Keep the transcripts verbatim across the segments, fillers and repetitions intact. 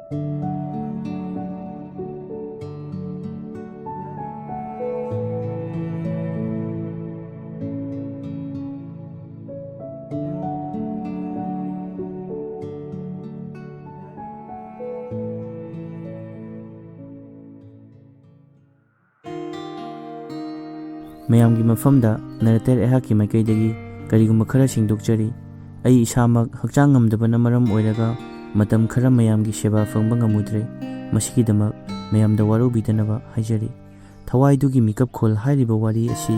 ꯃꯌꯥꯝꯒꯤ ꯃꯐꯝꯗ ꯅꯔꯇꯔ ꯑꯩꯍꯥꯛꯀꯤ ꯃꯥꯏꯀꯩꯗꯒꯤ ꯀꯔꯤꯒꯨꯝꯕ ꯈꯔ ꯁꯦꯡꯗꯣꯛꯆꯔꯤ꯫ ꯑꯩ ꯏꯁꯥꯃꯛ ꯍꯛꯆꯥꯡ ꯉꯝꯗꯕꯅ ꯃꯔꯝ ꯑꯣꯏꯔꯒ ꯃꯇꯝ ꯈꯔ ꯃꯌꯥꯝꯒꯤ ꯁꯦꯕꯥ ꯐꯪꯕ ꯉꯝꯃꯨꯗ꯭ꯔꯦ꯫ ꯃꯁꯤꯒꯤꯗꯃꯛ ꯃꯌꯥꯝꯗ ꯋꯥꯔꯧꯕꯤꯗꯅꯕ ꯍꯥꯏꯖꯔꯤ꯫ ꯊꯋꯥꯏꯗꯨꯒꯤ ꯃꯤꯀꯞꯈꯣꯜ ꯍꯥꯏꯔꯤꯕ ꯋꯥꯔꯤ ꯑꯁꯤ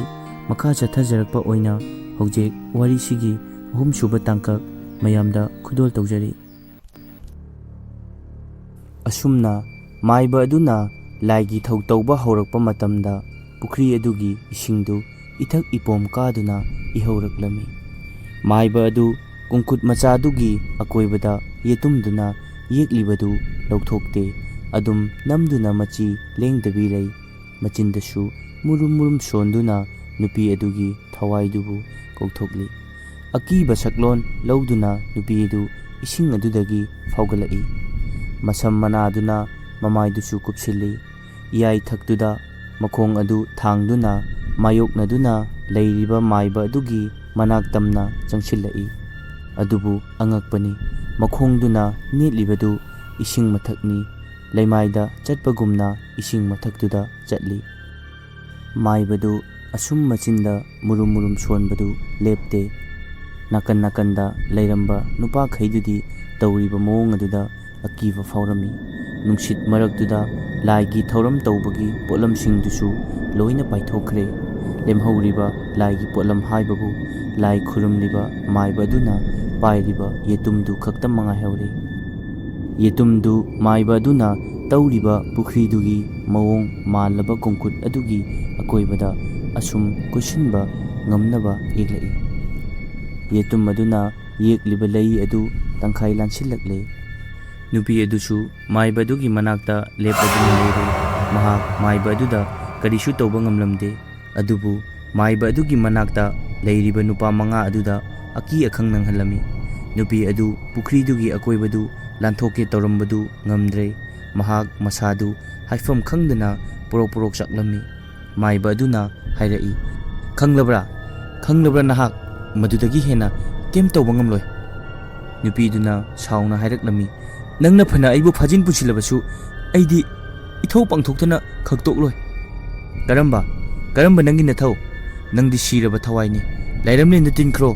ꯃꯈꯥ ꯆꯠꯊꯖꯔꯛꯄ ꯑꯣꯏꯅ ꯍꯧꯖꯤꯛ ꯋꯥꯔꯤꯁꯤꯒꯤ ꯑꯍꯨꯝꯁꯨꯕ ꯇꯥꯡꯀꯛ ꯃꯌꯥꯝꯗ ꯈꯨꯗꯣꯜ ꯇꯧꯖꯔꯤ꯫ ꯑꯁꯨꯝꯅ ꯃꯥꯏꯕ ꯑꯗꯨꯅ ꯂꯥꯏꯒꯤ ꯊꯧ ꯇꯧꯕ ꯍꯧꯔꯛꯄ ꯃꯇꯝꯗ ꯄꯨꯈ꯭ꯔꯤ ꯑꯗꯨꯒꯤ ꯏꯁꯤꯡꯗꯨ ꯏꯊꯛ ꯏꯄꯣꯝ ꯀꯥꯗꯨꯅ ꯏꯍꯧꯔꯛꯂꯝꯃꯤ꯫ ꯃꯥꯏꯕ ꯑꯗꯨ ꯀꯣꯡꯈꯨꯠ ꯃꯆꯥꯗꯨꯒꯤ ꯑꯀꯣꯏꯕꯗ ꯌꯦꯇꯨꯝꯗꯨꯅ ꯌꯦꯛꯂꯤꯕꯗꯨ ꯂꯧꯊꯣꯛꯇꯦ꯫ ꯑꯗꯨꯝ ꯅꯝꯗꯨꯅ ꯃꯆꯤ ꯂꯦꯡꯗꯕꯤ ꯂꯩ꯫ ꯃꯆꯤꯟꯗꯁꯨ ꯃꯨꯔꯨꯝ ꯃꯨꯔꯨꯝ ꯁꯣꯟꯗꯨꯅ ꯅꯨꯄꯤ ꯑꯗꯨꯒꯤ ꯊꯋꯥꯏꯗꯨꯕꯨ ꯀꯧꯊꯣꯛꯂꯤ꯫ ꯑꯀꯤꯕ ꯁꯛꯂꯣꯟ ꯂꯧꯗꯨꯅ ꯅꯨꯄꯤ ꯑꯗꯨ ꯏꯁꯤꯡ ꯑꯗꯨꯗꯒꯤ ꯐꯥꯎꯒꯠꯂꯛꯏ꯫ ꯃꯁꯝ ꯃꯅꯥꯗꯨꯅ ꯃꯃꯥꯏꯗꯨꯁꯨ ꯀꯨꯞꯁꯤꯜꯂꯤ꯫ ꯏꯌꯥꯏ ꯊꯛꯇꯨꯗ ꯃꯈꯣꯡ ꯑꯗꯨ ꯊꯥꯡꯗꯨꯅ ꯃꯥꯌꯣꯛꯅꯗꯨꯅ ꯂꯩꯔꯤꯕ ꯃꯥꯏꯕ ꯑꯗꯨꯒꯤ ꯃꯅꯥꯛ ꯇꯝꯅ ꯆꯪꯁꯤꯜꯂꯛꯏ꯫ ꯑꯗꯨꯕꯨ ꯑꯉꯛꯄꯅꯤ, ꯃꯈꯣꯡꯗꯨꯅ ꯅꯦꯠꯂꯤꯕꯗꯨ ꯏꯁꯤꯡ ꯃꯊꯛꯅꯤ꯫ ꯂꯩꯃꯥꯏꯗ ꯆꯠꯄꯒꯨꯝꯅ ꯏꯁꯤꯡ ꯃꯊꯛꯇꯨꯗ ꯆꯠꯂꯤ꯫ ꯃꯥꯏꯕꯗꯨ ꯑꯁꯨꯝ ꯃꯆꯤꯟꯗ ꯃꯨꯔꯨꯝ ꯃꯨꯔꯨꯝ ꯁꯣꯟꯕꯗꯨ ꯂꯦꯞꯇꯦ꯫ ꯅꯥꯀꯟ ꯅꯥꯀꯟꯗ ꯂꯩꯔꯝꯕ ꯅꯨꯄꯥꯈꯩꯗꯨꯗꯤ ꯇꯧꯔꯤꯕ ꯃꯑꯣꯡ ꯑꯗꯨꯗ ꯑꯀꯤꯕ ꯐꯥꯎꯔꯝꯃꯤ꯫ ꯅꯨꯡꯁꯤꯠ ꯃꯔꯛꯇꯨꯗ ꯂꯥꯏꯒꯤ ꯊꯧꯔꯝ ꯇꯧꯕꯒꯤ ꯄꯣꯠꯂꯝꯁꯤꯡꯗꯨꯁꯨ ꯂꯣꯏꯅ ꯄꯥꯏꯊꯣꯛꯈ꯭ꯔꯦ꯫ ꯂꯦꯝꯍꯧꯔꯤꯕ ꯂꯥꯏꯒꯤ ꯄꯣꯠꯂꯝ ꯍꯥꯏꯕꯕꯨ ꯂꯥꯏ ꯈꯨꯔꯨꯝꯂꯤꯕ ꯃꯥꯏꯕ ꯑꯗꯨꯅ ꯄꯥꯏꯔꯤꯕ ꯌꯦꯇꯨꯝꯗꯨ ꯈꯛꯇ ꯃꯉꯥꯏꯍꯧꯔꯦ꯫ ꯌꯦꯇꯨꯝꯗꯨ ꯃꯥꯏꯕ ꯑꯗꯨꯅ ꯇꯧꯔꯤꯕ ꯄꯨꯈ꯭ꯔꯤꯗꯨꯒꯤ ꯃꯑꯣꯡ ꯃꯥꯜꯂꯕ ꯀꯣꯡꯈꯨꯠ ꯑꯗꯨꯒꯤ ꯑꯀꯣꯏꯕꯗ ꯑꯁꯨꯝ ꯀꯣꯏꯁꯤꯟꯕ ꯉꯝꯅꯕ ꯌꯦꯛꯂꯛꯏ꯫ ꯌꯦꯇꯨꯝ ꯑꯗꯨꯅ ꯌꯦꯛꯂꯤꯕ ꯂꯩ ꯑꯗꯨ ꯇꯪꯈꯥꯏ ꯂꯥꯟꯁꯤꯜꯂꯛꯂꯦ꯫ ꯅꯨꯄꯤ ꯑꯗꯨꯁꯨ ꯃꯥꯏꯕ ꯑꯗꯨꯒꯤ ꯃꯅꯥꯛꯇ ꯂꯦꯞꯂꯗꯨꯅ ꯂꯩꯔꯦ꯫ ꯃꯍꯥꯛ ꯃꯥꯏꯕ ꯑꯗꯨꯗ ꯀꯔꯤꯁꯨ ꯇꯧꯕ ꯉꯝꯂꯝꯗꯦ꯫ ꯑꯗꯨꯕꯨ ꯃꯥꯏꯕ ꯑꯗꯨꯒꯤ ꯃꯅꯥꯛꯇ ꯂꯩꯔꯤꯕ ꯅꯨꯄꯥ ꯃꯉꯥ ꯑꯗꯨꯗ ꯑꯀꯤ ꯑꯈꯪ ꯅꯪꯍꯜꯂꯝꯃꯤ꯫ ꯅꯨꯄꯤ ꯑꯗꯨ ꯄꯨꯈ꯭ꯔꯤꯗꯨꯒꯤ ꯑꯀꯣꯏꯕꯗꯨ ꯂꯥꯟꯊꯣꯛꯀꯦ ꯇꯧꯔꯝꯕꯗꯨ ꯉꯝꯗ꯭ꯔꯦ꯫ ꯃꯍꯥꯛ ꯃꯁꯥꯗꯨ ꯍꯥꯏꯐꯝ ꯈꯪꯗꯅ ꯄꯣꯔꯣꯛ ꯄꯣꯔꯣꯛ ꯆꯥꯛꯂꯝꯃꯤ꯫ ꯃꯥꯏꯕ ꯑꯗꯨꯅ ꯍꯥꯏꯔꯛꯏ, "ꯈꯪꯂꯕ꯭ꯔꯥ? ꯈꯪꯂꯕ꯭ꯔꯥ ꯅꯍꯥꯛ? ꯃꯗꯨꯗꯒꯤ ꯍꯦꯟꯅ ꯀꯩꯝ ꯇꯧꯕ ꯉꯝꯂꯣꯏ꯫" ꯅꯨꯄꯤꯗꯨꯅ ꯁꯥꯎꯅ ꯍꯥꯏꯔꯛꯂꯝꯃꯤ, "ꯅꯪꯅ ꯐꯅ ꯑꯩꯕꯨ ꯐꯥꯖꯤꯟ ꯄꯨꯟꯁꯤꯜꯂꯕꯁꯨ ꯑꯩꯗꯤ ꯏꯊꯧ ꯄꯥꯡꯊꯣꯛꯇꯅ ꯈꯛꯇꯣꯛꯂꯣꯏ꯫" "ꯀꯔꯝꯕ? ꯀꯔꯝꯕ ꯅꯪꯒꯤ ꯅꯊꯧ? ꯅꯪꯗꯤ ꯁꯤꯔꯕ ꯊꯋꯥꯏꯅꯤ꯫ ꯂꯥꯏꯔꯝꯂꯦꯟꯗ ꯇꯤꯟꯈ꯭ꯔꯣ꯫"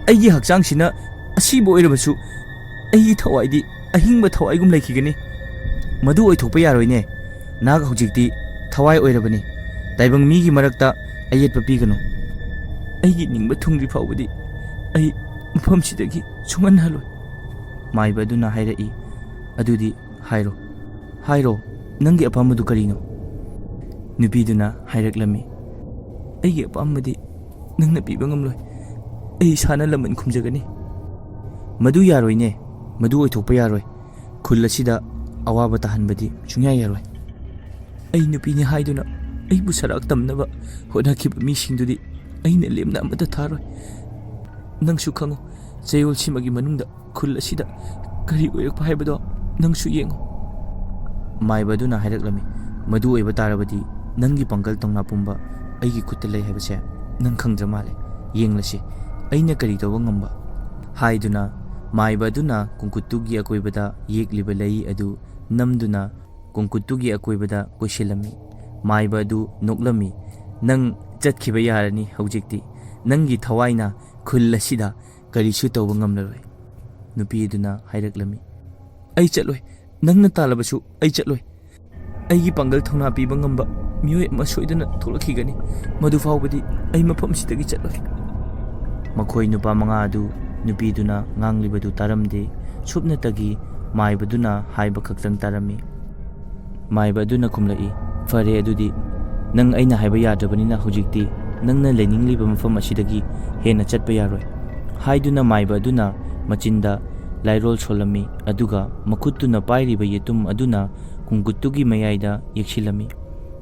"ꯑꯩꯒꯤ ꯍꯛꯆꯥꯡꯁꯤꯅ ꯑꯁꯤꯕ ꯑꯣꯏꯔꯕꯁꯨ ꯑꯩꯒꯤ ꯊꯋꯥꯏꯗꯤ ꯑꯍꯤꯡꯕ ꯊꯋꯥꯏꯒꯨꯝ ꯂꯩꯈꯤꯒꯅꯤ꯫" "ꯃꯗꯨ ꯑꯣꯏꯊꯣꯛꯄ ꯌꯥꯔꯣꯏꯅꯦ꯫ ꯅꯍꯥꯛ ꯍꯧꯖꯤꯛꯇꯤ ꯊꯋꯥꯏ ꯑꯣꯏꯔꯕꯅꯤ꯫ ꯇꯥꯏꯕꯪ ꯃꯤꯒꯤ ꯃꯔꯛꯇ ꯑꯌꯦꯠꯄ ꯄꯤꯒꯅꯨ꯫" "ꯑꯩꯒꯤ ꯅꯤꯡꯕ ꯊꯨꯡꯗ꯭ꯔꯤ ꯐꯥꯎꯕꯗꯤ ꯑꯩ ꯃꯐꯝꯁꯤꯗꯒꯤ ꯁꯨꯡꯍꯟ ꯍꯜꯂꯣꯏ꯫" ꯃꯥꯏꯕ ꯑꯗꯨꯅ ꯍꯥꯏꯔꯛꯏ, "ꯑꯗꯨꯗꯤ ꯍꯥꯏꯔꯣ, ꯍꯥꯏꯔꯣ, ꯅꯪꯒꯤ ꯑꯄꯥꯝꯕꯗꯨ ꯀꯔꯤꯅꯣ?" ꯅꯨꯄꯤꯗꯨꯅ ꯍꯥꯏꯔꯛꯂꯝꯃꯤ, "ꯑꯩꯒꯤ ꯑꯄꯥꯝꯕꯗꯤ ꯅꯪꯅ ꯄꯤꯕ ꯉꯝꯂꯣꯏ꯫ ꯑꯩ ꯏꯁꯥꯅ ꯂꯃꯟ ꯈꯨꯝꯖꯒꯅꯤ꯫" "ꯃꯗꯨ ꯌꯥꯔꯣꯏꯅꯦ꯫ ꯃꯗꯨ ꯑꯣꯏꯊꯣꯛꯄ ꯌꯥꯔꯣꯏ꯫ ꯈꯨꯜ ꯑꯁꯤꯗ ꯑꯋꯥꯕ ꯇꯥꯍꯟꯕꯗꯤ ꯁꯨꯡꯌꯥ ꯌꯥꯔꯣꯏ꯫" "ꯑꯩ ꯅꯨꯄꯤꯅꯤ ꯍꯥꯏꯗꯨꯅ ꯑꯩꯕꯨ ꯁꯔꯥꯛ ꯇꯝꯅꯕ ꯍꯣꯠꯅꯈꯤꯕ ꯃꯤꯁꯤꯡꯗꯨꯗꯤ ꯑꯩꯅ ꯂꯦꯝꯅ ꯑꯃꯠꯇ ꯊꯥꯔꯣꯏ꯫ ꯅꯪꯁꯨ ꯈꯪꯉꯨ, ꯆꯌꯣꯜꯁꯤꯃꯒꯤ ꯃꯅꯨꯡꯗ ꯈꯨꯜ ꯑꯁꯤꯗ ꯀꯔꯤ ꯑꯣꯏꯔꯛꯄ ꯍꯥꯏꯕꯗꯣ ꯅꯪꯁꯨ ꯌꯦꯡꯉꯨ꯫" ꯃꯥꯏꯕ ꯑꯗꯨꯅ ꯍꯥꯏꯔꯛꯂꯝꯃꯤ, "ꯃꯗꯨ ꯑꯣꯏꯕ ꯇꯥꯔꯕꯗꯤ ꯅꯪꯒꯤ ꯄꯥꯡꯒꯜ ꯊꯧꯅꯥ ꯄꯨꯝꯕ ꯑꯩꯒꯤ ꯈꯨꯠꯇ ꯂꯩ ꯍꯥꯏꯕꯁꯦ ꯅꯪ ꯈꯪꯗ꯭ꯔ ꯃꯥꯜꯂꯦ꯫ ꯌꯦꯡꯂꯁꯤ ꯑꯩꯅ ꯀꯔꯤ ꯇꯧꯕ ꯉꯝꯕ꯫" ꯍꯥꯏꯗꯨꯅ ꯃꯥꯏꯕ ꯑꯗꯨꯅ ꯀꯣꯡꯀꯨꯠꯇꯨꯒꯤ ꯑꯀꯣꯏꯕꯗ ꯌꯦꯛꯂꯤꯕ ꯂꯩ ꯑꯗꯨ ꯅꯝꯗꯨꯅ ꯀꯣꯡꯀꯨꯠꯇꯨꯒꯤ ꯑꯀꯣꯏꯕꯗ ꯀꯣꯏꯁꯤꯜꯂꯝꯃꯤ꯫ ꯃꯥꯏꯕ ꯑꯗꯨ ꯅꯣꯛꯂꯝꯃꯤ, "ꯅꯪ ꯆꯠꯈꯤꯕ ꯌꯥꯔꯅꯤ ꯍꯧꯖꯤꯛꯇꯤ꯫ ꯅꯪꯒꯤ ꯊꯋꯥꯏꯅ ꯈꯨꯜ ꯑꯁꯤꯗ ꯀꯔꯤꯁꯨ ꯇꯧꯕ ꯉꯝꯂꯔꯣꯏ꯫" ꯅꯨꯄꯤ ꯑꯗꯨꯅ ꯍꯥꯏꯔꯛꯂꯝꯃꯤ, "ꯑꯩ ꯆꯠꯂꯣꯏ꯫ ꯅꯪꯅ ꯇꯥꯜꯂꯕꯁꯨ ꯑꯩ ꯆꯠꯂꯣꯏ꯫ ꯑꯩꯒꯤ ꯄꯥꯡꯒꯜ ꯊꯧꯅꯥ ꯄꯤꯕ ꯉꯝꯕ ꯃꯤꯑꯣꯏ ꯑꯃ ꯁꯣꯏꯗꯅ ꯊꯣꯛꯂꯛꯈꯤꯒꯅꯤ꯫ ꯃꯗꯨ ꯐꯥꯎꯕꯗꯤ ꯑꯩ ꯃꯐꯝꯁꯤꯗꯒꯤ ꯆꯠꯂꯣꯏ꯫" ꯃꯈꯣꯏ ꯅꯨꯄꯥ ꯃꯉꯥ ꯑꯗꯨ ꯅꯨꯄꯤꯗꯨꯅ ꯉꯥꯡꯂꯤꯕꯗꯨ ꯇꯥꯔꯝꯗꯦ꯫ ꯁꯨꯞꯅꯇꯒꯤ ꯃꯥꯏꯕꯗꯨꯅ ꯍꯥꯏꯕ ꯈꯛꯇꯪ ꯇꯥꯔꯝꯃꯤ꯫ ꯃꯥꯏꯕ ꯑꯗꯨꯅ ꯈꯨꯝꯂꯛꯏ, "ꯐꯔꯦ ꯑꯗꯨꯗꯤ, ꯅꯪ ꯑꯩꯅ ꯍꯥꯏꯕ ꯌꯥꯗ꯭ꯔꯕꯅꯤꯅ ꯍꯧꯖꯤꯛꯇꯤ ꯅꯪꯅ ꯂꯩꯅꯤꯡꯂꯤꯕ ꯃꯐꯝ ꯑꯁꯤꯗꯒꯤ ꯍꯦꯟꯅ ꯆꯠꯄ ꯌꯥꯔꯣꯏ꯫" ꯍꯥꯏꯗꯨꯅ ꯃꯥꯏꯕ ꯑꯗꯨꯅ ꯃꯆꯤꯟꯗ ꯂꯥꯏꯔꯣꯜ ꯁꯣꯜꯂꯝꯃꯤ, ꯑꯗꯨꯒ ꯃꯈꯨꯠꯇꯨꯅ ꯄꯥꯏꯔꯤꯕ ꯌꯦꯇꯨꯝ ꯑꯗꯨꯅ ꯀꯣꯡꯀꯨꯠꯇꯨꯒꯤ ꯃꯌꯥꯏꯗ ꯌꯦꯛꯁꯤꯜꯂꯝꯃꯤ꯫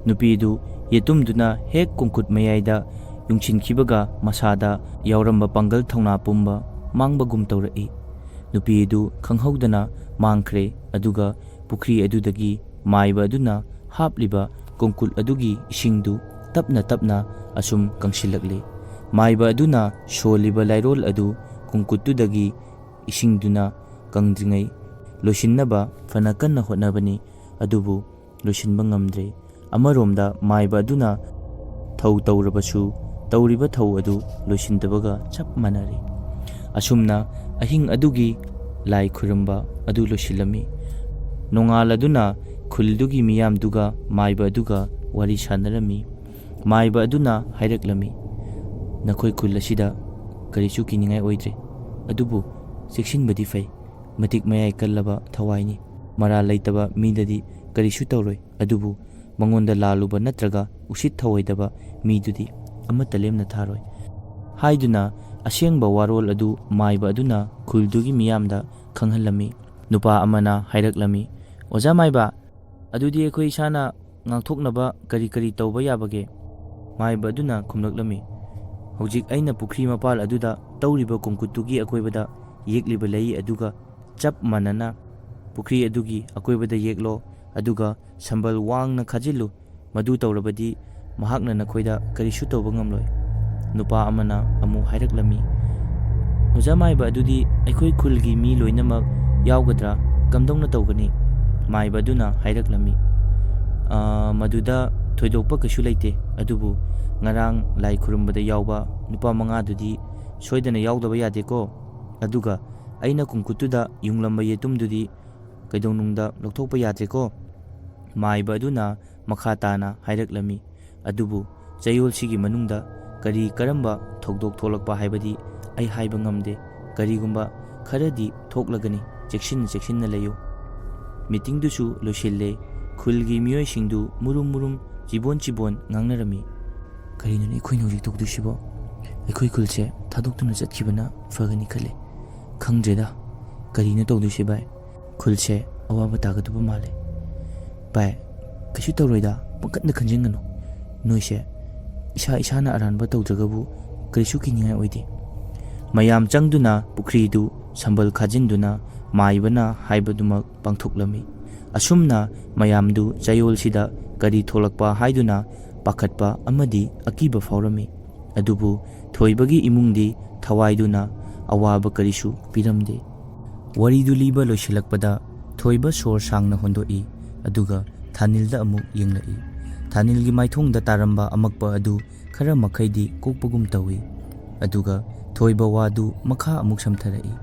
ꯅꯨꯄꯤꯗꯨ ꯌꯦꯇꯨꯝꯗꯨꯅ ꯍꯦꯛ ꯀꯣꯡꯀꯨꯠ ꯃꯌꯥꯏꯗ ꯌꯨꯡꯁꯤꯟꯈꯤꯕꯒ ꯃꯁꯥꯗ ꯌꯥꯎꯔꯝꯕ ꯄꯥꯡꯒꯜ ꯊꯧꯅꯥ ꯄꯨꯝꯕ ꯃꯥꯡꯕꯒꯨꯝ ꯇꯧꯔꯛꯏ꯫ ꯅꯨꯄꯤ ꯑꯗꯨ ꯈꯪꯍꯧꯗꯅ ꯃꯥꯡꯈ꯭ꯔꯦ, ꯑꯗꯨꯒ ꯄꯨꯈ꯭ꯔꯤ ꯑꯗꯨꯗꯒꯤ ꯃꯥꯏꯕ ꯑꯗꯨꯅ ꯍꯥꯞꯂꯤꯕ ꯀꯣꯡꯀꯨꯠ ꯑꯗꯨꯒꯤ ꯏꯁꯤꯡꯗꯨ ꯇꯞꯅ ꯇꯞꯅ ꯑꯁꯨꯝ ꯀꯪꯁꯤꯜꯂꯛꯂꯤ꯫ ꯃꯥꯏꯕ ꯑꯗꯨꯅ ꯁꯣꯜꯂꯤꯕ ꯂꯥꯏꯔꯣꯜ ꯑꯗꯨ ꯀꯣꯡꯀꯨꯠꯇꯨꯗꯒꯤ ꯏꯁꯤꯡꯗꯨꯅ ꯀꯪꯗ꯭ꯔꯤꯉꯩ ꯂꯣꯏꯁꯤꯟꯅꯕ ꯐꯅ ꯀꯟꯅ ꯍꯣꯠꯅꯕꯅꯤ, ꯑꯗꯨꯕꯨ ꯂꯣꯏꯁꯤꯟꯕ ꯉꯝꯗ꯭ꯔꯦ꯫ ꯑꯃꯔꯣꯝꯗ ꯃꯥꯏꯕ ꯑꯗꯨꯅ ꯊꯧ ꯇꯧꯔꯕꯁꯨ ꯇꯧꯔꯤꯕ ꯊꯧ ꯑꯗꯨ ꯂꯣꯏꯁꯤꯟꯗꯕꯒ ꯆꯞ ꯃꯥꯟꯅꯔꯦ꯫ ꯑꯁꯨꯝꯅ ꯑꯍꯤꯡ ꯑꯗꯨꯒꯤ ꯂꯥꯏ ꯈꯨꯔꯨꯝꯕ ꯑꯗꯨ ꯂꯣꯏꯁꯤꯜꯂꯝꯃꯤ꯫ ꯅꯣꯡꯉꯥꯜ ꯑꯗꯨꯅ ꯈꯨꯜꯗꯨꯒꯤ ꯃꯤꯌꯥꯝꯗꯨꯒ ꯃꯥꯏꯕ ꯑꯗꯨꯒ ꯋꯥꯔꯤ ꯁꯥꯟꯅꯔꯝꯃꯤ꯫ ꯃꯥꯏꯕ ꯑꯗꯨꯅ ꯍꯥꯏꯔꯛꯂꯝꯃꯤ, "ꯅꯈꯣꯏ ꯈꯨꯜ ꯑꯁꯤꯗ ꯀꯔꯤꯁꯨ ꯀꯤꯅꯤꯡꯉꯥꯏ ꯑꯣꯏꯗ꯭ꯔꯦ, ꯑꯗꯨꯕꯨ ꯆꯦꯛꯁꯤꯟꯕꯗꯤ ꯐꯩ꯫ ꯃꯇꯤꯛ ꯃꯌꯥꯏ ꯀꯜꯂꯕ ꯊꯋꯥꯏꯅꯤ꯫ ꯃꯔꯥꯜ ꯂꯩꯇꯕ ꯃꯤꯗꯗꯤ ꯀꯔꯤꯁꯨ ꯇꯧꯔꯣꯏ, ꯑꯗꯨꯕꯨ ꯃꯉꯣꯟꯗ ꯂꯥꯜꯂꯨꯕ ꯅꯠꯇ꯭ꯔꯒ ꯎꯁꯤꯠ ꯊꯑꯣꯏꯗꯕ ꯃꯤꯗꯨꯗꯤ ꯑꯃꯠꯇ ꯂꯦꯝꯅ ꯊꯥꯔꯣꯏ" ꯍꯥꯏꯗꯨꯅ ꯑꯁꯦꯡꯕ ꯋꯥꯔꯣꯜ ꯑꯗꯨ ꯃꯥꯏꯕ ꯑꯗꯨꯅ ꯈꯨꯜꯗꯨꯒꯤ ꯃꯤꯌꯥꯝꯗ ꯈꯪꯍꯜꯂꯝꯃꯤ꯫ ꯅꯨꯄꯥ ꯑꯃꯅ ꯍꯥꯏꯔꯛꯂꯝꯃꯤ, "ꯑꯣꯖꯥ ꯃꯥꯏꯕ, ꯑꯗꯨꯗꯤ ꯑꯩꯈꯣꯏ ꯏꯁꯥꯅ ꯉꯥꯛꯊꯣꯛꯅꯕ ꯀꯔꯤ ꯀꯔꯤ ꯇꯧꯕ ꯌꯥꯕꯒꯦ?" ꯃꯥꯏꯕ ꯑꯗꯨꯅ ꯈꯨꯝꯂꯛꯂꯝꯃꯤ, "ꯍꯧꯖꯤꯛ ꯑꯩꯅ ꯄꯨꯈ꯭ꯔꯤ ꯃꯄꯥꯜ ꯑꯗꯨꯗ ꯇꯧꯔꯤꯕ ꯀꯣꯡꯀꯨꯠꯇꯨꯒꯤ ꯑꯀꯣꯏꯕꯗ ꯌꯦꯛꯂꯤꯕ ꯂꯩ ꯑꯗꯨꯒ ꯆꯞ ꯃꯥꯟꯅꯅ ꯄꯨꯈ꯭ꯔꯤ ꯑꯗꯨꯒꯤ ꯑꯀꯣꯏꯕꯗ ꯌꯦꯛꯂꯣ, ꯑꯗꯨꯒ ꯁꯝꯕꯜ ꯋꯥꯡꯅ ꯈꯥꯖꯤꯜꯂꯨ꯫ ꯃꯗꯨ ꯇꯧꯔꯕꯗꯤ ꯃꯍꯥꯛꯅ ꯅꯈꯣꯏꯗ ꯀꯔꯤꯁꯨ ꯇꯧꯕ ꯉꯝꯂꯣꯏ"꯫ ꯅꯨꯄꯥ ꯑꯃꯅ ꯑꯃꯨꯛ ꯍꯥꯏꯔꯛꯂꯝꯃꯤ, "ꯑꯣꯖꯥ ꯃꯥꯏꯕ, ꯑꯗꯨꯗꯤ ꯑꯩꯈꯣꯏ ꯈꯨꯜꯒꯤ ꯃꯤ ꯂꯣꯏꯅꯃꯛ ꯌꯥꯎꯒꯗ꯭ꯔꯥ? ꯀꯝꯗꯧꯅ ꯇꯧꯒꯅꯤ?" ꯃꯥꯏꯕ ꯑꯗꯨꯅ ꯍꯥꯏꯔꯛꯂꯝꯃꯤ, "ꯑꯥ, ꯃꯗꯨꯗ ꯊꯣꯏꯗꯣꯛꯄ ꯀꯩꯁꯨ ꯂꯩꯇꯦ, ꯑꯗꯨꯕꯨ ꯉꯔꯥꯡ ꯂꯥꯏ ꯈꯨꯔꯨꯝꯕꯗ ꯌꯥꯎꯕ ꯅꯨꯄꯥ ꯃꯉꯥꯗꯨꯗꯤ ꯁꯣꯏꯗꯅ ꯌꯥꯎꯗꯕ ꯌꯥꯗꯦꯀꯣ꯫ ꯑꯗꯨꯒ ꯑꯩꯅ ꯀꯣꯡꯀꯨꯠꯇꯨꯗ ꯌꯨꯡꯂꯝꯕ ꯌꯦꯇꯨꯝꯗꯨꯗꯤ ꯀꯩꯗꯧꯅꯨꯡꯗ ꯂꯧꯊꯣꯛꯄ ꯌꯥꯗ꯭ꯔꯦꯀꯣ"꯫ ꯃꯥꯏꯕ ꯑꯗꯨꯅ ꯃꯈꯥ ꯇꯥꯅ ꯍꯥꯏꯔꯛꯂꯝꯃꯤ, "ꯑꯗꯨꯕꯨ ꯆꯌꯣꯜꯁꯤꯒꯤ ꯃꯅꯨꯡꯗ ꯀꯔꯤ ꯀꯔꯝꯕ ꯊꯧꯗꯣꯛ ꯊꯣꯛꯂꯛꯄ ꯍꯥꯏꯕꯗꯤ ꯑꯩ ꯍꯥꯏꯕ ꯉꯝꯗꯦ꯫ ꯀꯔꯤꯒꯨꯝꯕ ꯈꯔꯗꯤ ꯊꯣꯛꯂꯒꯅꯤ, ꯆꯦꯛꯁꯤꯟꯅ ꯆꯦꯛꯁꯤꯟꯅ ꯂꯩꯌꯨ"꯫ ꯃꯤꯇꯤꯡꯗꯨꯁꯨ ꯂꯣꯏꯁꯤꯜꯂꯦ꯫ ꯈꯨꯜꯒꯤ ꯃꯤꯑꯣꯏꯁꯤꯡꯗꯨ ꯃꯨꯔꯨꯝ ꯃꯨꯔꯨꯝ, ꯆꯤꯕꯣꯟ ꯆꯤꯕꯣꯟ ꯉꯥꯡꯅꯔꯝꯃꯤ꯫ "ꯀꯔꯤꯅꯣꯅꯦ ꯑꯩꯈꯣꯏꯅ ꯍꯧꯖꯤꯛ ꯇꯧꯗꯣꯏꯁꯤꯕꯣ? ꯑꯩꯈꯣꯏ ꯈꯨꯜꯁꯦ ꯊꯥꯗꯣꯛꯇꯨꯅ ꯆꯠꯈꯤꯕꯅ ꯐꯒꯅꯤ ꯈꯜꯂꯦ꯫ ꯈꯪꯗ꯭ꯔꯦꯗ, ꯀꯔꯤꯅꯣ ꯇꯧꯗꯣꯏꯁꯤ ꯚꯥꯏ? ꯈꯨꯜꯁꯦ ꯑꯋꯥꯕ ꯇꯥꯒꯗꯕ ꯃꯥꯜꯂꯦ"꯫ "ꯚꯥꯏ, ꯀꯩꯁꯨ ꯇꯧꯔꯣꯏꯗ, ꯄꯪꯈꯟꯗ ꯈꯟꯖꯤꯟꯒꯅꯨ꯫ ꯅꯣꯏꯁꯦ ꯏꯁꯥ ꯏꯁꯥꯅ ꯑꯔꯥꯟꯕ ꯇꯧꯗ꯭ꯔꯒꯕꯨ ꯀꯔꯤꯁꯨ ꯀꯤꯅꯤꯡꯉꯥꯏ ꯑꯣꯏꯗꯦ"꯫ ꯃꯌꯥꯝ ꯆꯪꯗꯨꯅ ꯄꯨꯈ꯭ꯔꯤꯗꯨ ꯁꯝꯕꯜ ꯈꯥꯖꯤꯟꯗꯨꯅ ꯃꯥꯏꯕꯅ ꯍꯥꯏꯕꯗꯨꯃꯛ ꯄꯥꯡꯊꯣꯛꯂꯝꯃꯤ꯫ ꯑꯁꯨꯝꯅ ꯃꯌꯥꯝꯗꯨ ꯆꯌꯣꯜꯁꯤꯗ ꯀꯔꯤ ꯊꯣꯛꯂꯛꯄ ꯍꯥꯏꯗꯨꯅ ꯄꯥꯈꯠꯄ ꯑꯃꯗꯤ ꯑꯀꯤꯕ ꯐꯥꯎꯔꯝꯃꯤ꯫ ꯑꯗꯨꯕꯨ ꯊꯣꯏꯕꯒꯤ ꯏꯃꯨꯡꯗꯤ ꯊꯋꯥꯏꯗꯨꯅ ꯑꯋꯥꯕ ꯀꯔꯤꯁꯨ ꯄꯤꯔꯝꯗꯦ꯫ ꯋꯥꯔꯤꯗꯨ ꯂꯤꯕ ꯂꯣꯏꯁꯤꯜꯂꯛꯄꯗ ꯊꯣꯏꯕ ꯁꯣꯔ ꯁꯥꯡꯅ ꯍꯣꯟꯗꯣꯛꯏ, ꯑꯗꯨꯒ ꯊꯥꯅꯤꯜꯗ ꯑꯃꯨꯛ ꯌꯦꯡꯂꯛꯏ꯫ ꯊꯥꯅꯤꯜꯒꯤ ꯃꯥꯏꯊꯣꯡꯗ ꯇꯥꯔꯝꯕ ꯑꯃꯛꯄ ꯑꯗꯨ ꯈꯔ ꯃꯈꯩꯗꯤ ꯀꯣꯛꯄꯒꯨꯝ ꯇꯧꯏ, ꯑꯗꯨꯒ ꯊꯣꯏꯕ ꯋꯥꯗꯨ ꯃꯈꯥ ꯑꯃꯨꯛ ꯁꯝꯊꯔꯛꯏ꯫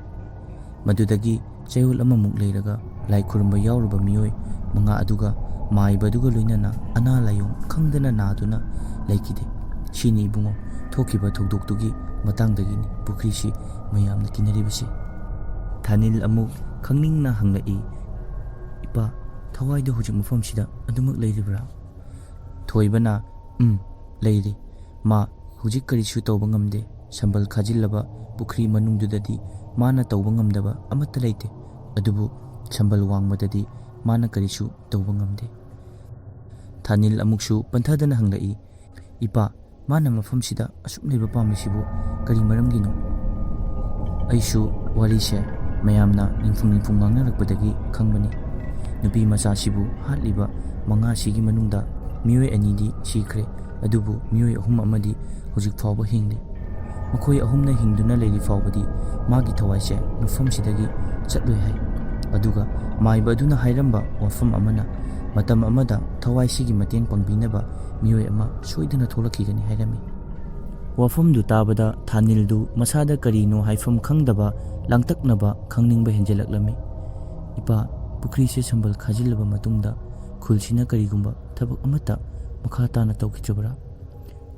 ꯃꯗꯨꯗꯒꯤ ꯆꯌꯣꯜ ꯑꯃꯃꯨꯛ ꯂꯩꯔꯒ ꯂꯥꯏ ꯈꯨꯔꯨꯝꯕ ꯌꯥꯎꯔꯨꯕ ꯃꯤꯑꯣꯏ ꯃꯉꯥ ꯑꯗꯨꯒ ꯃꯥꯏꯕꯗꯨꯒ ꯂꯣꯏꯅꯅ ꯑꯅꯥ ꯂꯥꯏꯌꯣꯡ ꯈꯪꯗꯅ ꯅꯥꯗꯨꯅ ꯂꯩꯈꯤꯗꯦ꯫ ꯁꯤꯅꯤ ꯏꯕꯨꯡꯉꯣ, ꯊꯣꯛꯈꯤꯕ ꯊꯧꯗꯣꯛꯇꯨꯒꯤ ꯃꯇꯥꯡꯗꯒꯤꯅꯤ ꯄꯨꯈ꯭ꯔꯤꯁꯤ ꯃꯌꯥꯝꯅ ꯀꯤꯅꯔꯤꯕꯁꯤ꯫ ꯊꯥꯅꯤꯜ ꯑꯃꯨꯛ ꯈꯪꯅꯤꯡꯅ ꯍꯪꯂꯛꯏ, "ꯏꯄꯥ, ꯊꯋꯥꯏꯗꯣ ꯍꯧꯖꯤꯛ ꯃꯐꯝꯁꯤꯗ ꯑꯗꯨꯃꯛ ꯂꯩꯔꯤꯕ꯭ꯔꯥ?" ꯊꯣꯏꯕꯅ, "ꯎꯝ, ꯂꯩꯔꯤ꯫ ꯃꯥ ꯍꯧꯖꯤꯛ ꯀꯔꯤꯁꯨ ꯇꯧꯕ ꯉꯝꯗꯦ꯫ ꯁꯝꯕꯜ ꯈꯥꯖꯤꯜꯂꯕ ꯄꯨꯈ꯭ꯔꯤ ꯃꯅꯨꯡꯗꯨꯗꯗꯤ ꯃꯥꯅ ꯇꯧꯕ ꯉꯝꯗꯕ ꯑꯃꯠꯇ ꯂꯩꯇꯦ꯫ ꯑꯗꯨꯕꯨ ꯁꯝꯕꯜ ꯋꯥꯡꯃꯗꯗꯤ ꯃꯥꯅ ꯀꯔꯤꯁꯨ ꯇꯧꯕ ꯉꯝꯗꯦ꯫" ꯊꯥꯅꯤꯜ ꯑꯃꯨꯛꯁꯨ ꯄꯟꯊꯗꯅ ꯍꯪꯂꯛꯏ, "ꯏꯄꯥ, ꯃꯥꯅ ꯃꯐꯝꯁꯤꯗ ꯑꯁꯨꯛ ꯂꯩꯕ ꯄꯥꯝꯂꯤꯁꯤꯕꯨ ꯀꯔꯤ ꯃꯔꯝꯒꯤꯅꯣ?" ꯑꯩꯁꯨ ꯋꯥꯔꯤꯁꯦ ꯃꯌꯥꯝꯅ ꯅꯤꯡꯐꯨꯡ ꯅꯤꯡꯐꯨꯡ ꯉꯥꯡꯅꯔꯛꯄꯗꯒꯤ ꯈꯪꯕꯅꯤ꯫ ꯅꯨꯄꯤ ꯃꯆꯥꯁꯤꯕꯨ ꯍꯥꯠꯂꯤꯕ ꯃꯉꯥꯁꯤꯒꯤ ꯃꯅꯨꯡꯗ ꯃꯤꯑꯣꯏ ꯑꯅꯤꯗꯤ ꯁꯤꯈ꯭ꯔꯦ, ꯑꯗꯨꯕꯨ ꯃꯤꯑꯣꯏ ꯑꯍꯨꯝ ꯑꯃꯗꯤ ꯍꯧꯖꯤꯛ ꯐꯥꯎꯕ ꯍꯤꯡꯂꯤ꯫ ꯃꯈꯣꯏ ꯑꯍꯨꯝꯅ ꯍꯤꯡꯗꯨꯅ ꯂꯩꯔꯤ ꯐꯥꯎꯕꯗꯤ ꯃꯥꯒꯤ ꯊꯋꯥꯏꯁꯦ ꯃꯐꯝꯁꯤꯗꯒꯤ ꯆꯠꯂꯣꯏ ꯍꯥꯏ꯫ ꯑꯗꯨꯒ ꯃꯥꯏꯕ ꯑꯗꯨꯅ ꯍꯥꯏꯔꯝꯕ ꯋꯥꯐꯝ ꯑꯃꯅ, ꯃꯇꯝ ꯑꯃꯗ ꯊꯋꯥꯏꯁꯤꯒꯤ ꯃꯇꯦꯡ ꯄꯥꯡꯕꯤꯅꯕ ꯃꯤꯑꯣꯏ ꯑꯃ ꯁꯣꯏꯗꯅ ꯊꯣꯛꯂꯛꯈꯤꯒꯅꯤ ꯍꯥꯏꯔꯝꯃꯤ꯫ ꯋꯥꯐꯝꯗꯨ ꯇꯥꯕꯗ ꯊꯥꯅꯤꯜꯗꯨ ꯃꯁꯥꯗ ꯀꯔꯤꯅꯣ ꯍꯥꯏꯐꯝ ꯈꯪꯗꯕ ꯂꯥꯡꯇꯛꯅꯕ ꯈꯪꯅꯤꯡꯕ ꯍꯦꯟꯖꯜꯂꯛꯂꯝꯃꯤ꯫ "ꯏꯄꯥ, ꯄꯨꯈ꯭ꯔꯤꯁꯦ ꯁꯝꯕꯜ ꯈꯥꯖꯤꯜꯂꯕ ꯃꯇꯨꯡꯗ ꯈꯨꯜꯁꯤꯅ ꯀꯔꯤꯒꯨꯝꯕ ꯊꯕꯛ ꯑꯃꯠꯇ ꯃꯈꯥ ꯇꯥꯅ ꯇꯧꯈꯤꯗ꯭ꯔꯕ꯭ꯔꯥ?"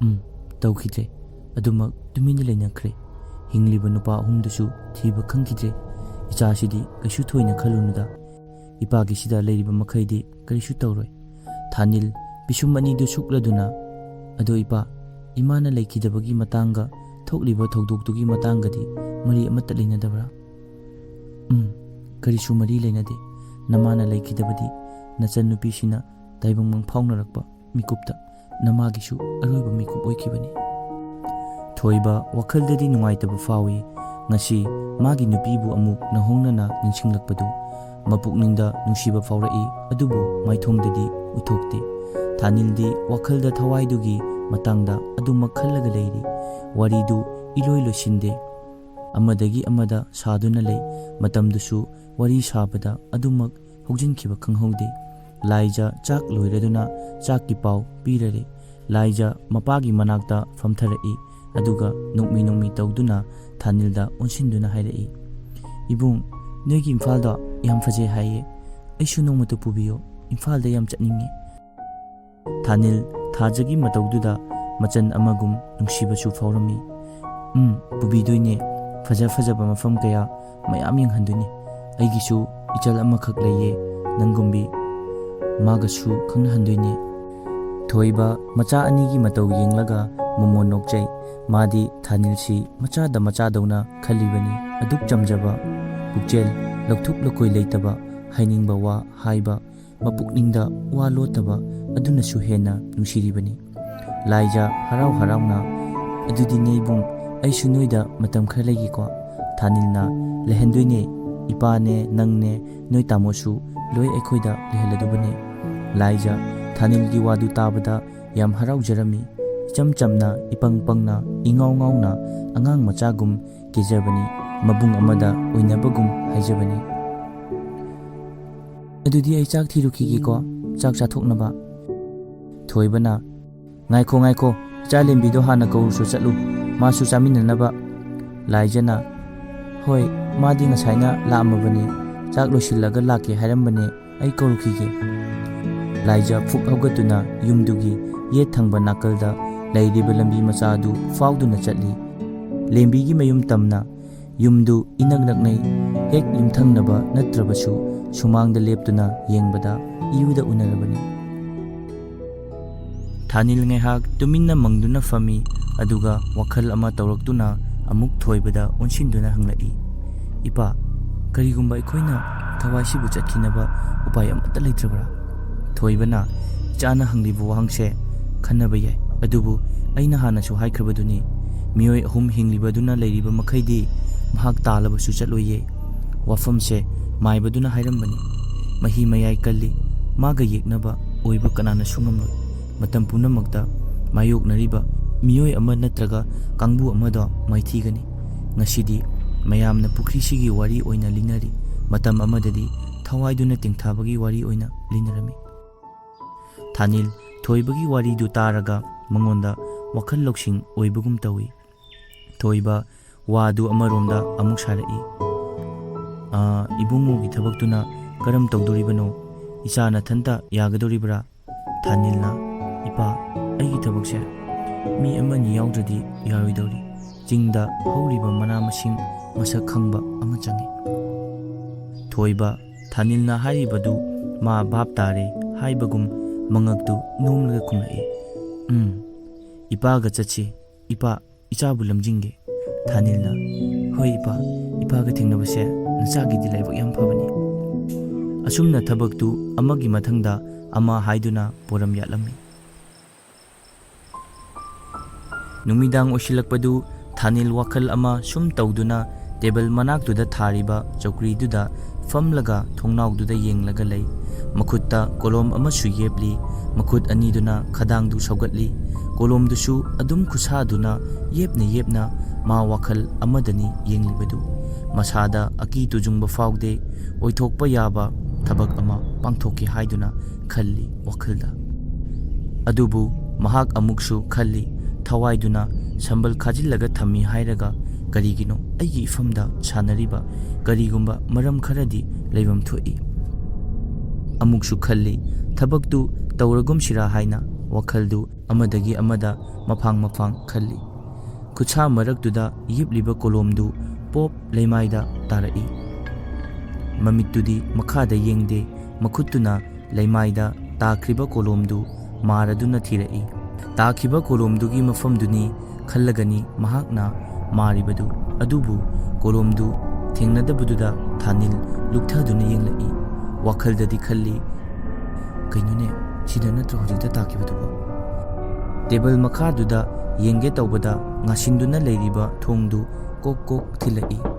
"ꯎꯝ, ꯇꯧꯈꯤꯗ꯭ꯔꯦ꯫ ꯑꯗꯨꯃꯛ ꯇꯨꯃꯤꯟꯅ ꯂꯩꯅꯈ꯭ꯔꯦ꯫ ꯍꯤꯡꯂꯤꯕ ꯅꯨꯄꯥ ꯑꯍꯨꯝꯗꯨꯁꯨ ꯊꯤꯕ ꯈꯪꯈꯤꯗ꯭ꯔꯦ꯫ ꯏꯆꯥꯁꯤꯗꯤ ꯀꯩꯁꯨ ꯊꯣꯏꯅ ꯈꯜꯂꯨꯅꯨꯗ꯫ ꯏꯄꯥꯒꯤꯁꯤꯗ ꯂꯩꯔꯤꯕ ꯃꯈꯩꯗꯤ ꯀꯔꯤꯁꯨ ꯇꯧꯔꯣꯏ꯫" ꯊꯥꯅꯤꯜ ꯄꯤꯁꯨꯝ ꯑꯅꯤꯗꯨ ꯁꯨꯛꯂꯗꯨꯅ, "ꯑꯗꯣ ꯏꯄꯥ, ꯏꯃꯥꯅ ꯂꯩꯈꯤꯗꯕꯒꯤ ꯃꯇꯥꯡꯒ ꯊꯣꯛꯂꯤꯕ ꯊꯧꯗꯣꯛꯇꯨꯒꯤ ꯃꯇꯥꯡꯒꯗꯤ ꯃꯔꯤ ꯑꯃꯠꯇ ꯂꯩꯅꯗꯕ꯭ꯔꯥ?" "ꯎꯝ, ꯀꯔꯤꯁꯨ ꯃꯔꯤ ꯂꯩꯅꯗꯦ꯫ ꯅꯃꯥꯅ ꯂꯩꯈꯤꯗꯕꯗꯤ ꯅꯆꯟꯅꯨꯄꯤꯁꯤꯅ ꯇꯥꯏꯕꯪ ꯃꯪ ꯐꯥꯎꯅꯔꯛꯄ ꯃꯤꯀꯨꯞꯇ ꯅꯃꯥꯒꯤꯁꯨ ꯑꯔꯣꯏꯕ ꯃꯤꯀꯨꯞ ꯑꯣꯏꯈꯤꯕꯅꯤ꯫" ꯊꯣꯏꯕ ꯋꯥꯈꯜꯗꯗꯤ ꯅꯨꯡꯉꯥꯏꯇꯕ ꯐꯥꯎꯏ꯫ ꯉꯁꯤ ꯃꯥꯒꯤ ꯅꯨꯄꯤꯕꯨ ꯑꯃꯨꯛ ꯅꯧꯍꯧꯅꯅ ꯅꯤꯡꯁꯤꯡꯂꯛꯄꯗꯨ ꯃꯄꯨꯛꯅꯤꯡꯗ ꯅꯨꯡꯁꯤꯕ ꯐꯥꯎꯔꯛꯏ, ꯑꯗꯨꯕꯨ ꯃꯥꯏꯊꯣꯡꯗꯗꯤ ꯎꯠꯊꯣꯛꯇꯦ꯫ ꯊꯥꯅꯤꯜꯗꯤ ꯋꯥꯈꯜꯗ ꯊꯋꯥꯏꯗꯨꯒꯤ ꯃꯇꯥꯡꯗ ꯑꯗꯨꯃꯛ ꯈꯜꯂꯒ ꯂꯩꯔꯤ꯫ ꯋꯥꯔꯤꯗꯨ ꯏꯂꯣꯏ ꯂꯣꯏꯁꯤꯟꯗꯦ꯫ ꯑꯃꯗꯒꯤ ꯑꯃꯗ ꯁꯥꯗꯨꯅ ꯂꯩ꯫ ꯃꯇꯝꯗꯨꯁꯨ ꯋꯥꯔꯤ ꯁꯥꯕꯗ ꯑꯗꯨꯃꯛ ꯍꯧꯖꯤꯟꯈꯤꯕ ꯈꯪꯍꯧꯗꯦ꯫ ꯂꯥꯏꯖ ꯆꯥꯛ ꯂꯣꯏꯔꯗꯨꯅ ꯆꯥꯛꯀꯤ ꯄꯥꯎ ꯄꯤꯔꯔꯦ꯫ ꯂꯥꯏꯖ ꯃꯄꯥꯒꯤ ꯃꯅꯥꯛꯇ ꯐꯝꯊꯔꯛꯏ, ꯑꯗꯨꯒ ꯅꯣꯛꯃꯤ ꯅꯣꯛꯃꯤ ꯇꯧꯗꯨꯅ ꯊꯥꯅꯤꯜꯗ ꯑꯣꯟꯁꯤꯟꯗꯨꯅ ꯍꯥꯏꯔꯛꯏ, "ꯏꯕꯨꯡ, ꯅꯣꯏꯒꯤ ꯏꯝꯐꯥꯜꯗꯣ ꯌꯥꯝ ꯐꯖꯩ ꯍꯥꯏꯌꯦ꯫ ꯑꯩꯁꯨ ꯅꯣꯡꯃꯇ ꯄꯨꯕꯤꯌꯣ꯫ ꯏꯝꯐꯥꯜꯗ ꯌꯥꯝ ꯆꯠꯅꯤꯡꯉꯦ꯫" ꯊꯥꯅꯤꯜ ꯊꯥꯖꯒꯤ ꯃꯇꯧꯗꯨꯗ ꯃꯆꯟ ꯑꯃꯒꯨꯝ ꯅꯨꯡꯁꯤꯕꯁꯨ ꯐꯥꯎꯔꯝꯃꯤ꯫ "ꯎꯝ, ꯄꯨꯕꯤꯗꯣꯏꯅꯦ꯫ ꯐꯖ ꯐꯖꯕ ꯃꯐꯝ ꯀꯌꯥ ꯃꯌꯥꯝ ꯌꯦꯡꯍꯟꯗꯣꯏꯅꯦ꯫ ꯑꯩꯒꯤꯁꯨ ꯏꯆꯜ ꯑꯃꯈꯛ ꯂꯩꯌꯦ, ꯅꯪꯒꯨꯝꯕꯤ꯫ ꯃꯥꯒꯁꯨ ꯈꯪꯅꯍꯟꯗꯣꯏꯅꯦ꯫" ꯊꯣꯏꯕ ꯃꯆꯥ ꯑꯅꯤꯒꯤ ꯃꯇꯧ ꯌꯦꯡꯂꯒ ꯃꯣꯃꯣꯟ ꯅꯣꯛꯆꯩ꯫ ꯃꯥꯗꯤ ꯊꯥꯅꯤꯜꯁꯤ ꯃꯆꯥꯗ ꯃꯆꯥꯗꯧꯅ ꯈꯜꯂꯤꯕꯅꯤ꯫ ꯑꯗꯨꯛ ꯆꯝꯖꯕ ꯄꯨꯛꯆꯦꯜ, ꯂꯧꯊꯣꯛ ꯂꯧꯀꯣꯏ ꯂꯩꯇꯕ, ꯍꯥꯏꯅꯤꯡꯕ ꯋꯥ ꯍꯥꯏꯕ, ꯃꯄꯨꯛꯅꯤꯡꯗ ꯋꯥ ꯂꯣꯠꯇꯕ ꯑꯗꯨꯅꯁꯨ ꯍꯦꯟꯅ ꯅꯨꯡꯁꯤꯔꯤꯕꯅꯤ꯫ ꯂꯥꯏꯖ ꯍꯔꯥꯎ ꯍꯔꯥꯎꯅ, "ꯑꯗꯨꯗꯤꯅꯦ ꯏꯕꯨꯡ, ꯑꯩꯁꯨ ꯅꯣꯏꯗ ꯃꯇꯝ ꯈꯔ ꯂꯩꯒꯦꯀꯣ?" ꯊꯥꯅꯤꯜꯅ, "ꯂꯩꯍꯟꯗꯣꯏꯅꯦ꯫ ꯏꯄꯥꯅꯦ, ꯅꯪꯅꯦ, ꯅꯣꯏ ꯇꯥꯃꯣꯁꯨ ꯂꯣꯏ ꯑꯩꯈꯣꯏꯗ ꯂꯩꯍꯜꯂꯗꯧꯕꯅꯦ꯫" ꯂꯥꯏꯖ ꯊꯥꯅꯤꯜꯒꯤ ꯋꯥꯗꯨ ꯇꯥꯕꯗ ꯌꯥꯝ ꯍꯔꯥꯎꯖꯔꯝꯃꯤ꯫ ꯏꯆꯝ ꯆꯝꯅ, ꯏꯄꯪ ꯄꯪꯅ, ꯏꯉꯥꯎ ꯉꯥꯎꯅ ꯑꯉꯥꯡ ꯃꯆꯥꯒꯨꯝ ꯀꯦꯖꯕꯅꯤ, ꯃꯕꯨꯡ ꯑꯃꯗ ꯑꯣꯏꯅꯕꯒꯨꯝ ꯍꯥꯏꯖꯕꯅꯤ꯫ "ꯑꯗꯨꯗꯤ ꯑꯩ ꯆꯥꯛ ꯊꯤꯔꯨꯈꯤꯒꯦꯀꯣ, ꯆꯥꯛ ꯆꯥꯊꯣꯛꯅꯕ꯫" ꯊꯣꯏꯕꯅ, "ꯉꯥꯏꯈꯣ, ꯉꯥꯏꯈꯣ, ꯏꯆꯥ ꯂꯦꯝꯕꯤꯗꯣ ꯍꯥꯟꯅ ꯀꯧꯔꯨꯁꯣ ꯆꯠꯂꯨ, ꯃꯥꯁꯨ ꯆꯥꯃꯤꯟꯅꯅꯕ꯫" ꯂꯥꯏꯖꯅ, "ꯍꯣꯏ, ꯃꯥꯗꯤ ꯉꯁꯥꯏꯅ ꯂꯥꯛꯑꯝꯃꯕꯅꯤ, ꯆꯥꯛ ꯂꯣꯏꯁꯤꯜꯂꯒ ꯂꯥꯛꯀꯦ ꯍꯥꯏꯔꯝꯕꯅꯦ, ꯑꯩ ꯀꯧꯔꯨꯈꯤꯒꯦ꯫" ꯂꯥꯏꯖ ꯐꯨꯛ ꯍꯧꯒꯠꯇꯨꯅ ꯌꯨꯝꯗꯨꯒꯤ ꯌꯦꯠ ꯊꯪꯕ ꯅꯥꯀꯜꯗ ꯂꯩꯔꯤꯕ ꯂꯝꯕꯤ ꯃꯆꯥ ꯑꯗꯨ ꯐꯥꯎꯗꯨꯅ ꯆꯠꯂꯤ꯫ ꯂꯦꯝꯕꯤꯒꯤ ꯃꯌꯨꯝ ꯇꯝꯅ ꯌꯨꯝꯗꯨ ꯏꯅꯛ ꯅꯛꯅꯩ꯫ ꯍꯦꯛ ꯌꯨꯝꯊꯪꯅꯕ ꯅꯠꯇ꯭ꯔꯕꯁꯨ ꯁꯨꯃꯥꯡꯗ ꯂꯦꯞꯇꯨꯅ ꯌꯦꯡꯕꯗ ꯏꯎꯗ ꯎꯅꯔꯕꯅꯤ꯫ ꯊꯥꯅꯤꯜ ꯉꯥꯏꯍꯥꯛ ꯇꯨꯃꯤꯟꯅ ꯃꯪꯗꯨꯅ ꯐꯝꯃꯤ, ꯑꯗꯨꯒ ꯋꯥꯈꯜ ꯑꯃ ꯇꯧꯔꯛꯇꯨꯅ ꯑꯃꯨꯛ ꯊꯣꯏꯕꯗ ꯑꯣꯟꯁꯤꯟꯗꯨꯅ ꯍꯪꯂꯛꯏ, "ꯏꯄꯥ, ꯀꯔꯤꯒꯨꯝꯕ ꯑꯩꯈꯣꯏꯅ ꯊꯋꯥꯏꯁꯤꯕꯨ ꯆꯠꯈꯤꯅꯕ ꯎꯄꯥꯏ ꯑꯃꯠꯇ ꯂꯩꯇ꯭ꯔꯕ꯭ꯔꯥ?" ꯊꯣꯏꯕꯅ, "ꯏꯆꯥꯅ ꯍꯪꯂꯤꯕ ꯋꯥꯍꯪꯁꯦ ꯈꯟꯅꯕ ꯌꯥꯏ, ꯑꯗꯨꯕꯨ ꯑꯩꯅ ꯍꯥꯟꯅꯁꯨ ꯍꯥꯏꯈ꯭ꯔꯕꯗꯨꯅꯤ, ꯃꯤꯑꯣꯏ ꯑꯍꯨꯝ ꯍꯤꯡꯂꯤꯕꯗꯨꯅ ꯂꯩꯔꯤꯕ ꯃꯈꯩꯗꯤ ꯃꯍꯥꯛ ꯇꯥꯜꯂꯕꯁꯨ ꯆꯠꯂꯣꯏꯌꯦ꯫ ꯋꯥꯐꯝꯁꯦ ꯃꯥꯏꯕꯗꯨꯅ ꯍꯥꯏꯔꯝꯕꯅꯤ꯫ ꯃꯍꯤ ꯃꯌꯥꯏ ꯀꯜꯂꯤ, ꯃꯥꯒ ꯌꯦꯛꯅꯕ ꯑꯣꯏꯕ ꯀꯅꯥꯅꯁꯨ ꯉꯝꯂꯣꯏ꯫ ꯃꯇꯝ ꯄꯨꯝꯅꯃꯛꯇ ꯃꯥꯌꯣꯛꯅꯔꯤꯕ ꯃꯤꯑꯣꯏ ꯑꯃ ꯅꯠꯇ꯭ꯔꯒ ꯀꯥꯡꯕꯨ ꯑꯃꯗ ꯃꯥꯏꯊꯤꯒꯅꯤ꯫ ꯉꯁꯤꯗꯤ ꯃꯌꯥꯝꯅ ꯄꯨꯈ꯭ꯔꯤꯁꯤꯒꯤ ꯋꯥꯔꯤ ꯑꯣꯏꯅ ꯂꯤꯅꯔꯤ, ꯃꯇꯝ ꯑꯃꯗꯗꯤ ꯊꯋꯥꯏꯗꯨꯅ ꯇꯦꯡꯊꯥꯕꯒꯤ ꯋꯥꯔꯤ ꯑꯣꯏꯅ ꯂꯤꯅꯔꯝꯃꯤ꯫ ꯊꯥꯅꯤꯜ, ꯊꯣꯏꯕꯒꯤ ꯋꯥꯔꯤꯗꯨ ꯇꯥꯔꯒ ꯃꯉꯣꯟꯗ ꯋꯥꯈꯜ ꯂꯧꯁꯤꯡ ꯑꯣꯏꯕꯒꯨꯝ ꯇꯧꯏ꯫ ꯊꯣꯏꯕ, ꯋꯥꯗꯨ ꯑꯃꯔꯣꯝꯗ ꯑꯃꯨꯛ ꯁꯥꯔꯛꯏ꯫ "ꯑꯥ, ꯏꯕꯨꯡꯉꯣꯒꯤ ꯊꯕꯛꯇꯨꯅ ꯀꯔꯝ ꯇꯧꯗꯣꯔꯤꯕꯅꯣ? ꯏꯆꯥ ꯅꯊꯟꯇ ꯌꯥꯒꯗꯣꯔꯤꯕ꯭ꯔꯥ?" ꯊꯥꯅꯤꯜꯅ, "ꯏꯄꯥ, ꯑꯩꯒꯤ ꯊꯕꯛꯁꯦ ꯃꯤ ꯑꯃꯅꯤ ꯌꯥꯎꯗ꯭ꯔꯗꯤ ꯌꯥꯔꯣꯏꯗꯧꯔꯤ꯫ ꯆꯤꯡꯗ ꯍꯧꯔꯤꯕ ꯃꯅꯥ ꯃꯁꯤꯡ ꯃꯁꯛ ꯈꯪꯕ ꯑꯃ ꯆꯪꯏ꯫" ꯊꯣꯏꯕ, ꯊꯥꯅꯤꯜꯅ ꯍꯥꯏꯔꯤꯕꯗꯨ ꯃꯥ ꯚꯥꯞ ꯇꯥꯔꯦ ꯍꯥꯏꯕꯒꯨꯝ ꯃꯉꯛꯇꯨ ꯅꯣꯝꯂꯒ ꯈꯨꯝꯂꯛꯏ꯫ "ꯎꯝ, ꯏꯄꯥꯒ ꯆꯠꯁꯤ꯫ ꯏꯄꯥ, ꯏꯆꯥꯕꯨ ꯂꯝꯖꯤꯡꯒꯦ꯫" ꯊꯥꯅꯤꯜꯅ, "ꯍꯣꯏ ꯏꯄꯥ, ꯏꯄꯥꯒ ꯊꯦꯡꯅꯕꯁꯦ ꯅꯆꯥꯒꯤꯗꯤ ꯂꯥꯏꯕꯛ ꯌꯥꯝ ꯐꯕꯅꯤ꯫" ꯑꯁꯨꯝꯅ ꯊꯕꯛꯇꯨ ꯑꯃꯒꯤ ꯃꯊꯪꯗ ꯑꯃ ꯍꯥꯏꯗꯨꯅ ꯄꯣꯔꯝ ꯌꯥꯠꯂꯝꯃꯤ꯫ ꯅꯨꯃꯤꯗꯥꯡ ꯑꯣꯏꯁꯤꯜꯂꯛꯄꯗꯨ ꯊꯥꯅꯤꯜ ꯋꯥꯈꯜ ꯑꯃ ꯁꯨꯝ ꯇꯧꯗꯨꯅ ꯇꯦꯕꯜ ꯃꯅꯥꯛꯇꯨꯗ ꯊꯥꯔꯤꯕ ꯆꯧꯀ꯭ꯔꯤꯗꯨꯗ ꯐꯝꯂꯒ ꯊꯣꯡꯅꯥꯎꯗꯨꯗ ꯌꯦꯡꯂꯒ ꯂꯩ꯫ ꯃꯈꯨꯠꯇ ꯀꯣꯂꯣꯝ ꯑꯃꯁꯨ ꯌꯦꯞꯂꯤ꯫ ꯃꯈꯨꯠ ꯑꯅꯤꯗꯨꯅ ꯈꯗꯥꯡꯗꯨ ꯁꯧꯒꯠꯂꯤ꯫ ꯀꯣꯂꯣꯝꯗꯨꯁꯨ ꯑꯗꯨꯝ ꯈꯨꯠꯁꯥꯗꯨꯅ ꯌꯦꯞꯅ ꯌꯦꯞꯅ ꯃꯥ ꯋꯥꯈꯜ ꯑꯃꯗꯅꯤ ꯌꯦꯡꯂꯤꯕꯗꯨ꯫ ꯃꯁꯥꯗ ꯑꯀꯤ ꯇꯨꯖꯨꯡꯕ ꯐꯥꯎꯗꯦ꯫ ꯑꯣꯏꯊꯣꯛꯄ ꯌꯥꯕ ꯊꯕꯛ ꯑꯃ ꯄꯥꯡꯊꯣꯛꯀꯦ ꯍꯥꯏꯗꯨꯅ ꯈꯜꯂꯤ ꯋꯥꯈꯜꯗ꯫ ꯑꯗꯨꯕꯨ ꯃꯍꯥꯛ ꯑꯃꯨꯛꯁꯨ ꯈꯜꯂꯤ, ꯊꯋꯥꯏꯗꯨꯅ ꯁꯝꯕꯜ ꯈꯥꯖꯤꯜꯂꯒ ꯊꯝꯃꯤ ꯍꯥꯏꯔꯒ ꯀꯔꯤꯒꯤꯅꯣ ꯑꯩꯒꯤ ꯏꯐꯝꯗ ꯁꯥꯟꯅꯔꯤꯕ? ꯀꯔꯤꯒꯨꯝꯕ ꯃꯔꯝ ꯈꯔꯗꯤ ꯂꯩꯐꯝ ꯊꯣꯛꯏ꯫ ꯑꯃꯨꯛꯁꯨ ꯈꯜꯂꯤ, ꯊꯕꯛꯇꯨ ꯇꯧꯔꯒꯨꯝꯁꯤꯔꯥ ꯍꯥꯏꯅ ꯋꯥꯈꯜꯗꯨ ꯑꯃꯗꯒꯤ ꯑꯃꯗ ꯃꯐꯥꯡ ꯃꯐꯥꯡ ꯈꯜꯂꯤ꯫ ꯈꯨꯠꯁꯥ ꯃꯔꯛꯇꯨꯗ ꯌꯦꯞꯂꯤꯕ ꯀꯣꯂꯣꯝꯗꯨ ꯄꯣꯞ ꯂꯩꯃꯥꯏꯗ ꯇꯥꯔꯛꯏ꯫ ꯃꯃꯤꯠꯇꯨꯗꯤ ꯃꯈꯥꯗ ꯌꯦꯡꯗꯦ, ꯃꯈꯨꯠꯇꯨꯅ ꯂꯩꯃꯥꯏꯗ ꯇꯥꯈ꯭ꯔꯤꯕ ꯀꯣꯂꯣꯝꯗꯨ ꯃꯥꯔꯗꯨꯅ ꯊꯤꯔꯛꯏ꯫ ꯇꯥꯈꯤꯕ ꯀꯣꯂꯣꯝꯗꯨꯒꯤ ꯃꯐꯝꯗꯨꯅꯤ ꯈꯜꯂꯒꯅꯤ ꯃꯍꯥꯛꯅ ꯃꯥꯔꯤꯕꯗꯨ꯫ ꯑꯗꯨꯕꯨ ꯀꯣꯂꯣꯝꯗꯨ ꯊꯦꯡꯅꯗꯕꯗꯨꯗ ꯊꯥꯅꯤꯜ ꯂꯨꯛꯊꯗꯨꯅ ꯌꯦꯡꯂꯛꯏ꯫ ꯋꯥꯈꯜꯗꯗꯤ ꯈꯜꯂꯤ, "ꯀꯩꯅꯣꯅꯦ, ꯁꯤꯗ ꯅꯠꯇ꯭ꯔꯣ ꯍꯧꯖꯤꯛꯇ ꯇꯥꯈꯤꯕꯗꯨꯕꯣ?" ꯇꯦꯕꯜ ꯃꯈꯥꯗꯨꯗ ꯌꯦꯡꯒꯦ ꯇꯧꯕꯗ ꯉꯥꯁꯤꯟꯗꯨꯅ ꯂꯩꯔꯤꯕ ꯊꯣꯡꯗꯨ ꯀꯣꯛ ꯀꯣꯛ ꯊꯤꯜꯂꯛꯏ꯫